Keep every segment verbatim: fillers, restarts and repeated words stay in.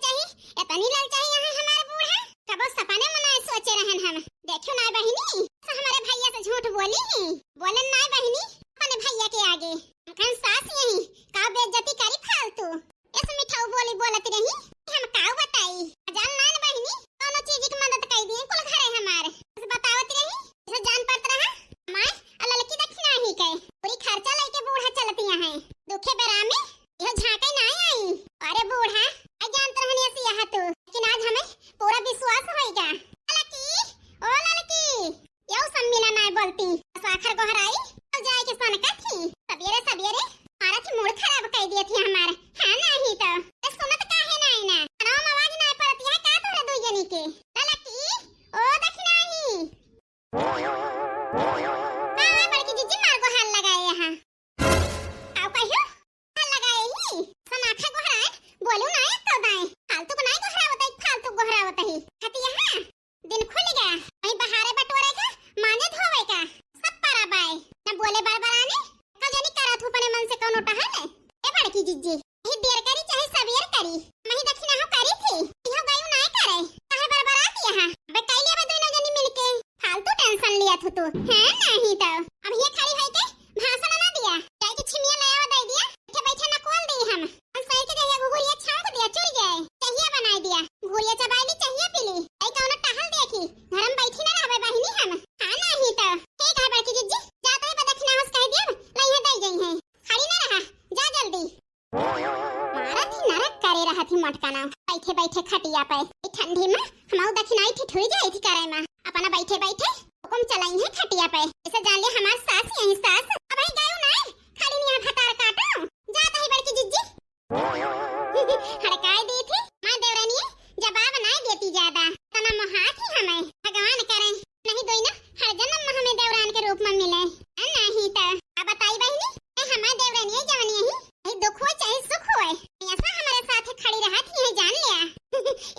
चाही, इतनी ललचाई यहाँ हमार बूढ़ा। कबो सपने में नाय सोचे रहन हम। देखियो नाय बहिनी, से हमरे भैया से झूठ बोली ही। बोलन नाय बहिनी, अपने भैया के आगे। हम कहन सास यही, का बेइज्जती करी फालतू। इस मिठाऊ बोली बोलत रही, हम का बताई। जान नाय न बहिनी, कौनो चीज की मदद कई दिए कुल घरे हमार। बस बतावत रही, इसे जान पड़त रहा, माय, आ ललकी दखिनाही के। पूरी खर्चा लेके बूढ़ा चलती हैं। दुखे बेरा में इहो झांके ना आई। अरे बूढ़ा, आ जानत रहनी ऐसी यहाँ तू, लेकिन आज हमें पूरा विश्वास होइगा। ललकी, ओ ललकी, यौ सम्मिला ना बोलती, बस आखर गोहराई, तो जाए के सन कथी। सबेरे सबेरे मारा थी, मूड खराब कर दिए थी हमार। हाँ नहीं तो, ए, सुनत काहे ना आई ना, कानवा में आवाज ना पड़ती है का तोहरे दुई जनी के। ललकी, ओ दखिनाही। का बड़की जिज्जी मार गोहार लगाए यहाँ? आओ कहियो, गोहार लगाए ही। सन आखा गोहराए, बोलू ना एक तो दाएं। फालतू को नाय गोहरावत है, फालतू गोहरावत है। खतिया हाँ, दिन खुल गया। वही बहारे बटोरे का, मांजे धोवे का, सब परा बाय। न बोले बरबराने, का जानी करत हूँ अपने मन से कौनो टहल। ए बड़की जिज्जी, ही देर करी चाहे सबेर करी, मही दखिना हो करी थी, इहो गयू नाय करे, काहे बरबरात यहाँ? अबे कई लेबे दोनों जनी मिलके, फालतू tension लिया थू तू, हैं नहीं तो। अब ये खड़ी होई के भाषण ना दिया, जाए के छिमिया ले आवा दे दिया, बैठे बैठे नकोल दी हम। हम सही के जगह घुघुरिया छौंक दिया, चुर जाए, चहिया बनाई दिया, घुघुरिया चबाई ली, चहिया पी ली, ऐ कौनो टहल देखी, घर में बैठी ना रहबे बहिनी हम। हाँ नहीं तो, ठीक है बड़की जिज्जी, जाते हैं बदखिना होस कह दिया, लइहे दे गई हैं। खड़ी ना रहा, जा जल्दी। मारा थी नरक करे रहा थी मोटकाना, बैठे बैठे खटिया पे। ई ठंडी में हमऊ दखिनाई ठिठुरी जाई थी करे में। अपना बैठे बैठे हुकुम चलाई है खटिया पे। इसे जान लिया हमार सास यही सास। अब ही गयो ना, खाली नहीं भतार काटो। जात ही बड़की जिज्जी। हड़काई दी थी, माँ देवरानी जवाब ना देती ज्यादा। तना मोहा थी हमें, भगवान करे। नहीं दोई ना, हर जन्म में हमें देवरान के रूप में मिले। आ, नहीं तो, अब बताई बहिनी, ए हमार देवरानी है जवानी यही, यही दुख होए चाहे सुख होए, हमेशा हमारे साथ खड़ी रहत ही है, जान लिया।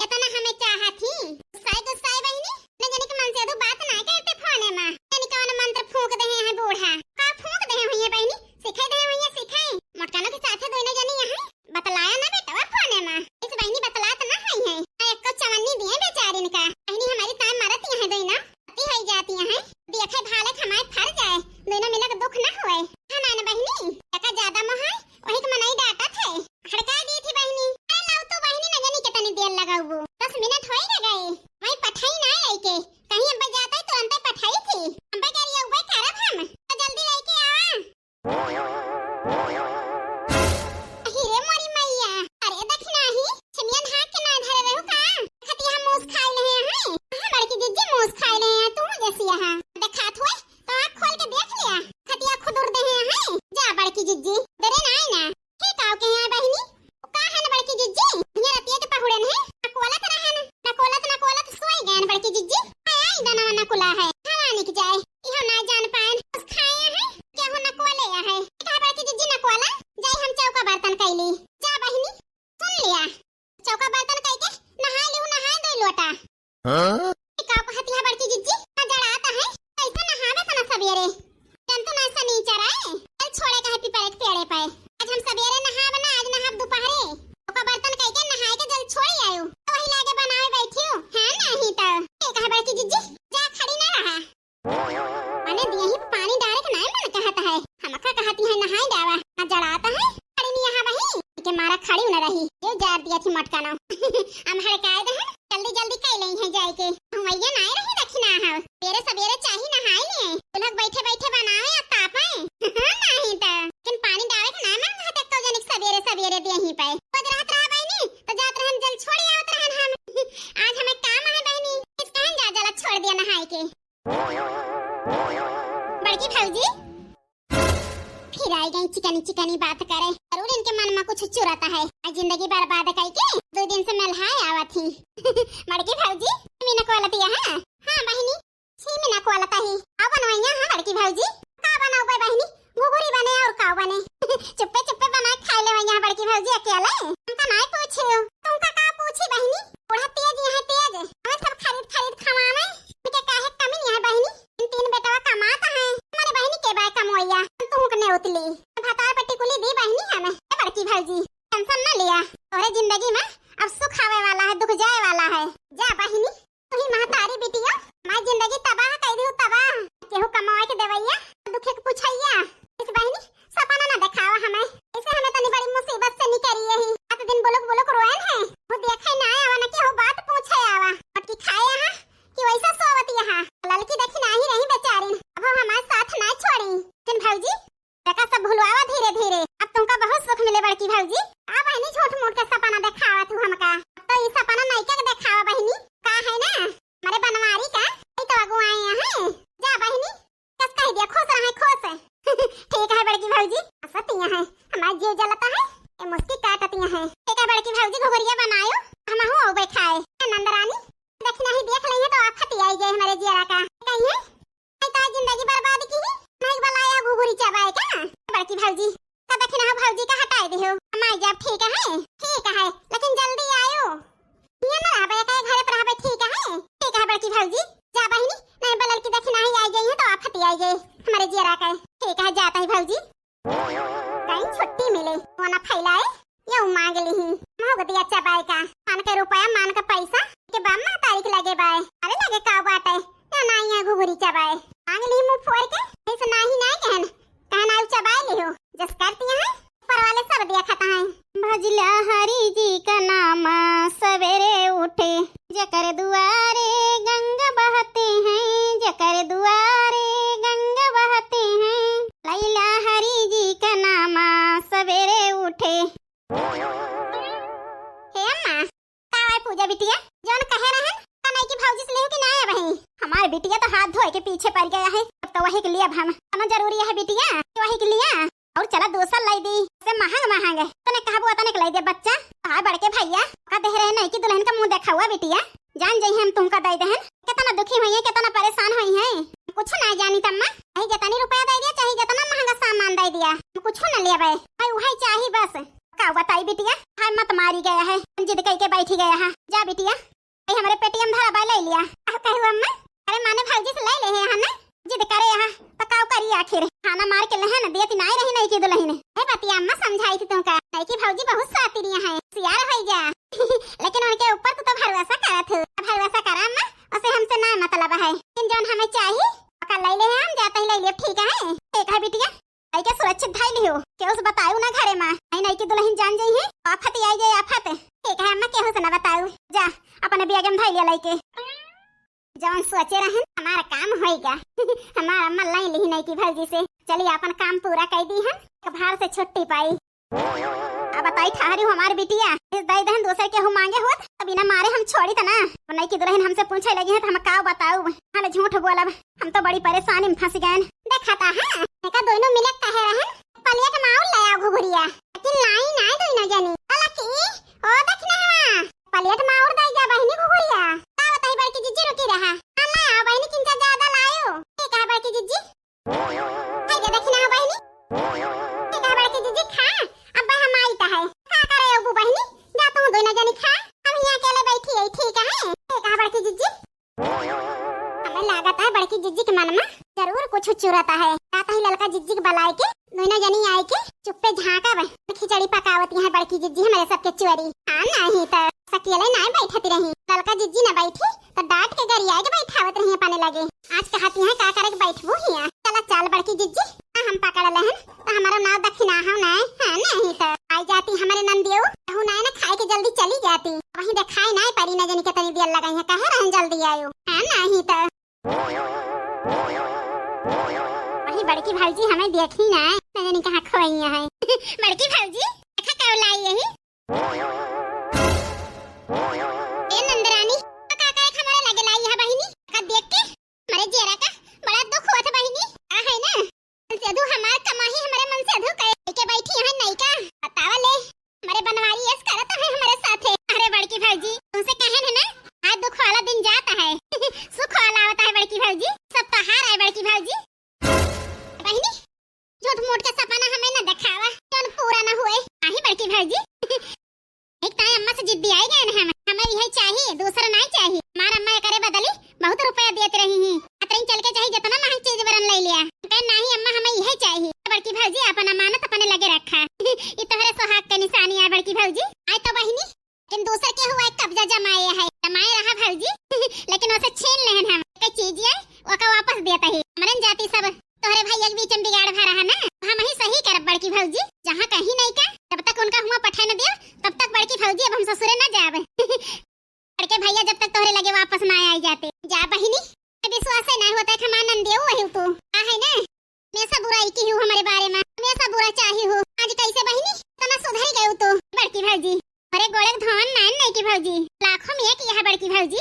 इतना हमें चाहत ही। गुस्साए, गुस्साए बहिनी, न जाने के मन से अधू बात ना करते फोने में। जाने कौन मंत्र फूंक दे हैं बूढ़ा। का फूंक दे हुई है बहिनी? सिखाई दे हुई है, सिखाई। मोटकानों के साथ दोनों जनी यहाँ। बतलाया ना बेटवा फोने में। इस बहिनी बतलात ना हई है। आ एको चवन्नी दिए बेचारिन का। बहिनी हमारी तान मारत यहाँ दोनों। अति हई जाती यहाँ। देखे भाले खमाए फर जाए। दोनों मिलक दुख ना होए। है ना, ना बहिनी? एका ज्यादा मोहाय, वही के मनई डांटत है। हड़का दी थी बहिनी। अरे लाओ तो बहिनी, न जानी कितनी देर लगाऊ। दस मिनट होई गए। वही पठाई ना आई के। कहीं अब जाता है तुरंत पठाई थी। अब करिए उबे करब हम। तो जल्दी लेके आवा। अही रे मोरी मैया, अरे दखिनाही, छिमिया ढाक के ना धरे रहू का? खतिया मूस खाए ले हैं, हाँ बड़की जिज्जी मूस खाए ले हैं, तू जैसी यहाँ देखात हुए तो आँख खोल के देख लिया, खतिया खुदुर दे हैं, हाँ? जा बड़की जिज्जी, डरे ना आए ना, ठीक आओ के यहाँ बहिनी, का है न बड़की जिज्जी, ये रतिया के पहुड़न है, नकोलत रहन, नकोलत नकोलत सोई गए न बड़की जिज्जी, आया इधर ना नकुला है, हवा निक जाए। इहो ना जान पाएन, बस खाए हैं, केहू नकुआ ले आ है। कहा बड़की जिज्जी नकुआला, जाई हम चौका बर्तन कैली। जा बहिनी, सुन लिया। चौका बर्तन कई के नहाए लिहू, नहाए दो लोटा। हाँ? का कहती है बड़की जिज्जी, ना जड़ाता है, कैसे नहावे तना सवेरे? जन तो ना सनीचर आए, चल छोड़े का है पीपर एक पेड़े पे। आज हम सवेरे नहाब ना, आज नहाब दोपहरे। चौका बर्तन कई के नहाए के जल छोड़ आयो। तो वही लागे बनावे बैठी हो, है नहीं तो। ये कहा बड़की जिज्जी, जा खड़ी ना रहा। मने दियही पे पानी डारे के नाय मन कहत है। हमका कहती है नहाए डावा। ना जड़ाता है। खड़ी नहीं यहाँ वही। के मारा खड़ी न रही। ये जार दिया थी मटकाना। हम हड़काए दे हैं। जल्दी जल्दी कई लेई है जाए के। हम वैया नाय रही दखिना है। बेरे सबेरे चाही नहाए लिए। उलग बैठे बैठे बनावे आ तापे। नहीं तो। लेकिन पानी डारे के नाय मन कहत है को जनिक सबेरे सबेरे दियही पे। रोज रहत रहा बहिनी, तो जात रहन जल छोड़ आवत रहन हम। आज हमें काम है बहिनी। इस कहन जा जला छोड़ दिया नहाए के। बड़की भौजी फिर आई गई चिकनी चिकनी बात करे। जरूर इनके मन में कुछ चुराता है। आज जिंदगी बर्बाद कई के दो दिन से मेलहाए आवत ही। बड़की भौजी, मीना को लतिया है? हाँ बहिनी, छी मीना को लता ही। का बनवाइया है बड़की भौजी? का बनाओ बे बहिनी? घुघुरी बने और का बने? चुप्पे चुप्पे बना के खाई ले यहाँ बड़की भौजी अकेले। हमका नाय पूछे हो। तुमका का पूछी बहिनी? बूढ़ा तेज यहाँ तेज। हमें सब खरीद खरीद खवावे। इनके काहे कमी नहीं है बहिनी? इन तीन बेटवा कमात हैं। हमारे बहिनी के बाय कमवैया। तुहू के नेउतली। भतार पट्टी कुली दी बहिनी हमें। ए बड़की भौजी, tension न लिया। तोहरे जिंदगी में अब सुख आवे जाए वाला है। जा बहिनी, तू ही महतारी बिटिया, हमार जिंदगी तबाह कइ दिहू, तबाह। केहू कमाए के देवैया, दुखे के पुछैया। इस बहिनी, सपना ना देखावा हमें, इसे हमें तनी बड़ी मुसीबत से निकरी ही। रात दिन बुलुक बुलुक रोएन है, वो देखे ना आवा ना केहू बात पूछे आवा। मोटकी खाए यहाँ कि वैसा सोवत यहाँ। ललकी देखी नाही रही बेचारिन, अब हम हमार साथ ना छोड़ी। जिन भौजी, देखा सब भुलवावा धीरे धीरे, अब तुमका बहुत सुख मिले बड़की भौजी। आ बहिनी, झूठ मूठ के सपना देखावा तू हमका, अब तो ई सपना नैका के देखावा बहिनी। का है ना, हमारे बनवारी का, ई तो अगुआई है। जा बहिनी, कस कह दिया, खुश रहे, खुश। ठीक है बड़की भौजी, हंसती है, हमार जीव जलता है, ये मुस्की काटती है। ठीक है बड़की भौजी, घुघुरिया बनायो, हम हूँ आउबे खाए। ए नंदरानी, देखी नाही देख लेंगे तो आफत आई जाए हमारे जियरा का। कहिए, नहीं तो जिंदगी बर्बाद की ही, नहीं बलाया घुघुरी चबाए का। बड़की भौजी, तब देखी ना भौजी का हटाए दिहो। हम आई जाब, ठीक है, ठीक है, लेकिन जल्दी आयो। ये ना रहबे, कहे घरे पर रहबे, ठीक है, ठीक है बड़की भौजी। जा बहिनी, नहीं बलल की देखी नाही आई जाइए तो आफत आई जाए हमारे जियरा का। ठीक है, जाता ही भौजी। कहीं छुट्टी मिले, वो ना फैलाए, ये मांग ली ही। मोग दिया चबाए का, मान के रुपया, मान के पैसा, के बाप महतारी के लगे बाए। अरे लगे का बाटे, या ना यहाँ घुघुरी चबाए। मांग ली मुंह फोड़ के, ऐसे नाही ना कहन, कहना उ चबाए लिहो, जस करती हैं, ऊपर वाले सब देखत हैं। भजला हरि जी का नाम सवेरे उठे, जकर दुआरे गंगा बहते हैं, जकर दुआरे गंगा बहते हैं। लैला हरि जी का नाम सवेरे उठे। हे अम्मा, का है पूजा बिटिया, जौन कहे रहन, का नैकी भौजी से लेहू कि ना आए वहीं? हमार बिटिया तो हाथ धोए के पीछे पड़ गया है, अब तो वही के लिए अब हम, इतना जरूरी है बिटिया कि वही के लिए। और चला दूसर लाई दी, से महंग महंग है, तने कहबो तने के लाई दे बच्चा। आ बड़के भैया, का देह रहे नैकी दुल्हन का मुंह देखा हुआ बिटिया, जान जाई हम तुमका दे देहन। कितना दुखी हुई है, कितना परेशान हुई है, कुछ ना जानी तम्मा। चाहे जितनी रुपया दे दिया, चाहे जितना महंगा सामान दे दिया, हम कुछ ना लेबे। भाई वही चाही बस। का बताई बिटिया, हाय मत मारी गया है, जिद कई के बैठी गया है। जा बिटिया, ए हमरे पेटिया में धरा बा, ले लिया। अब कहू अम्मा, अरे माने भौजी से ले ले है ना, जिद करे यहाँ, तो काव करी आखिर? खाना मार के लहन देती नाई रही नैकी दुल्हन। ए बतिया अम्मा समझाई थी तुमका, नैकी भौजी बहुत सातिरिया है, सियार है जा। लेकिन उनके ऊपर तू तो भरोसा करत हो, भरोसा करा अम्मा, उसे हमसे ना मतलब है। लेकिन जौन हमें चाहिए, ओका ले ले हम, जाते ही ले लियो, ठीक है? ठीक है बिटिया, आई के सुरक्षित धाई लियो, केहू से बताऊ ना घरे मा, आई नैकी दुल्हन जान जाई है, आफत आई जाए आफत। ठीक है अम्मा, केहू से ना बताऊ, जा अपने बैग में धाई लिया लइके। जौन सोचे रहन हमारा काम होइगा। हमार अम्मा लाई लिही नैकी भौजी से, चली अपन काम पूरा कर दी हम, एक भार से छुट्टी पाई। अब बताई ठहरी हमार बिटिया, इस दई दहन दूसर केहू मांगे होत, तब बिना मारे हम छोड़ी त ना। अब नैकी दुल्हन हमसे पूछे लगी है तो हम का बताऊ, हम झूठ बोलब, हम तो बड़ी परेशानी में फंस गए। देखा था, हाँ, देखा दोनों मिले कहे रहन, पलिया के माउर ले आओ घुघुरिया, लेकिन लाई ना दोनों जनी। कहला कि, ओ दखिना हवा, पलिया के माउर दे जा बहिनी घुघुरिया। का बताई बड़की जिज्जी रुकी रहा, हाँ ले आओ बहिनी, किंचा ज्यादा लायो। ठीक है बड़की जिज्जी, है जे देखी ना बहिनी। ठीक है बड़की जिज्जी खा, अब हम आई त है। का करे अबू बहिनी, जा तू दोनों जनी खा, हम यहाँ अकेले बैठी है, ठीक है? ठीक है बड़की जिज्जी। हमें लागत है बड़की जिज्जी के मन में जरूर कुछ चुरता है। का तही ललका जिज्जी के बलाए के, दोनों जनी आए के चुप्पे झांकब, खिचड़ी पकावत यहाँ बड़की जिज्जी हमारे सबके चोरी। हाँ नहीं तो अकेले ना बैठती रही, ललका जिज्जी ना बैठी तो डांट के गरिया के बैठावत रही अपने लगे। आज कहती हैं का करे के बैठबू हिया। चला चाल बड़की जिज्जी, हाँ, हम पकड़ लेहन तो हमारा नाव दखिना हो ना, हाँ नहीं तो आई जाती हमारे नंदियो, कहू ना ना खाए के जल्दी चली जाती, वहीं देखाई ना परी ना जनी के तनी देर लगाई है, कहे रहन जल्दी आयो, हाँ नहीं तो। वही बड़की भौजी हमें देखी ना, ना जनी कहाँ खोई है। बड़की भौजी, देखा का लाई यही। ए नंदरानी, का का एक हमारे लगे लाई है बहिनी? का देख के हमारे जेरा का बड़ा दुख हुआ था बहिनी। का है ना? मन से अधू हमार कमाही हमारे मन से अधू कहे के बैठी है नैका। बतावा ले, हमारे बनवारी ऐस करत है हमारे साथे। अरे बड़की भौजी, तुमसे कहे है ना, आज दुख वाला दिन जाता है, सुख वाला आवता है बड़की भौजी। सब तो हार है बड़की भौजी। बहिनी, झूठ मूठ के सपना हमें न देखावा, जौन पूरा न हुए। आही बड़की भौजी। एक ताई अम्मा से जिद्दी आई गए हम, हमें यही चाहिए, दूसरा नहीं चाहिए। हमार अम्मा एकरे बदली बहुत रुपया देत रही ही। अतरी चल के चाहे जितना महंग चीज बरन ले लिया। कहे, "नहीं अम्मा, हमें यही चाहिए।" बड़की भौजी, अपन अमानत अपने लगे रखा। ई तोहरे सुहाग के निशानी है बड़की भौजी। आई तो बहिनी, लेकिन दूसर के हुआ एक कब्जा जमाए है, जमाए रहा भौजी, लेकिन ओसे छीन लेहन हम। एक चीज है, ओका वापस देता है। हमरन जाति सब तोहरे भैया के बीच में बिगाड़ भा रहा ना, हम ही सही करब बड़की भौजी। जहाँ कहीं नहीं का, जब तक उनका हुआ पठा न देव, तब तक बड़की भौजी अब हम ससुरे न जाब। बड़के भैया जब तक तोहरे लगे वापस ना आई जाते। जा बहिनी, विश्वास ही ना होता है, हमार नंदियो वही तू। आ है ना, हमेशा बुराई की हूँ हमारे बारे में, हमेशा बुरा चाही हूँ। आज कैसे बहिनी, तना सुधर गई तू बड़की भौजी। अरे गोड़े धन नान नहीं की भौजी, लाखों में एक यह बड़की भौजी।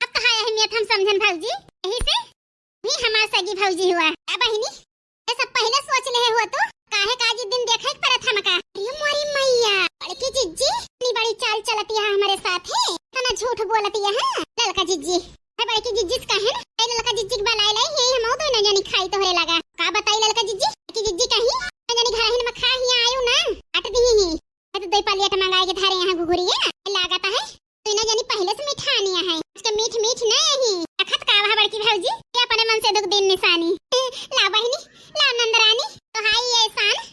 अब कहाँ अहमियत हम समझन भौजी, यही से भी हमार सगी भौजी हुआ। आ बहिनी, ये सब पहले सोच ले हुआ तू, काहे का आज दिन देखे के परत हमका। अरे मोरी मैया, बड़की जिज्जी, इतनी बड़ी चाल चलती है हमारे साथ है, इतना झूठ बोलती है, हाँ? ललका जिज्जी, है बड़की जिज्जी से कहे ना, ए ललका जिज्जी के बलाई लाई, यही हम दोनों जनी खाई तोहरे लगा। का बताई ललका जिज्जी, बड़की जिज्जी कहीं, दोनों जनी घर ही में खा ही आयु ना, हट दी ही। मैं तो दो प्लेट मंगाए के धारे यहाँ घुघुरिया, लागत है। तू ना जानी पहले से मिठानिया है, उसके मीठ मीठ नहीं यही। अखत का वह बड़की भौजी, ये अपने मन से दुख दिन निशानी। ला बहिनी, ला नंदरानी, तो हाई ये एहसान,